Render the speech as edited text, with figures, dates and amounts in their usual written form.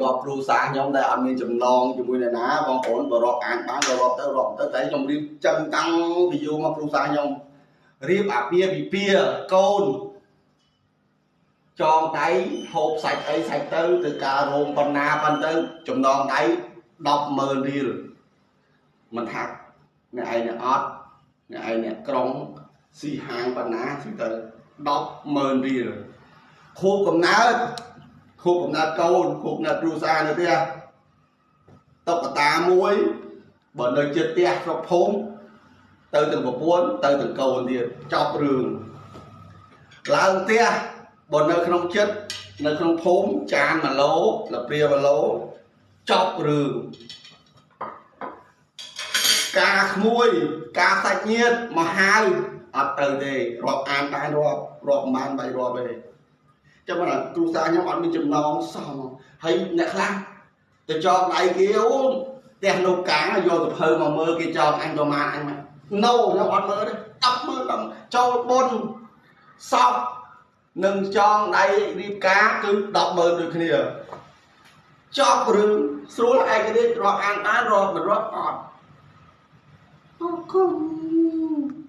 រាប់គ្រូសាខ្ញុំដែលអត់មានចំណងជាមួយអ្នកណាបងប្អូន បើរាប់អានបានក៏រាប់ទៅ រាប់ទៅ តែខ្ញុំរៀបចឹងតាំងពីយូរមក គ្រូសាខ្ញុំរៀបអាពាហ៍ពិពាហ៍កូន ចងដៃ ហូបសាច់អីសាច់ទៅ ទៅការរោមបណ្ណាប៉ុណ្ទៅ ចំណងដៃ 100,000 រៀល មិនថាអ្នកឯងអ្នកអត់ អ្នកឯងអ្នកក្រុងស៊ីហាងបណ្ណាស៊ីទៅ 100,000 រៀល។ ខួបកំណើត ខួបកំណើតកូន ខួបកំណើតគ្រួសារនៅផ្ទះ តុក្កតាមួយ បើនៅចិត្តផ្ទះស្រុកភូមិ ទៅទាំងប្រពន្ធ ទៅទាំងកូនទៀត ចប់រឿង។ ឡើងផ្ទះ បើនៅក្នុងចិត្ត នៅក្នុងភូមិ ចាន1ឡូ លព្រា1ឡូ ចប់រឿង។ ការក្មួយ ការសាច់ញាតិមកហៅ អត់ទៅទេ រាប់អានបានរាប់ រាប់ប្រហែលបីរាប់ទេ ចាំមកគ្រូសាខ្ញុំអត់មានចំណងសោះ។ ហើយអ្នកខ្លះទៅចងដៃគេ អូផ្ទះលោកកាង យកសភៅមកមើល គេចងអញប្រមាណអញមក ណូ ខ្ញុំអត់មើលទេ 100000 10 ចូលបុនសពនឹងចងដៃរៀបការគឺ 100,000 ដូចគ្នា ចប់រឿង ស្រួលឯករាជ្យ រាប់អានបានរាប់ មិនរាប់អត់។ អរគុណ។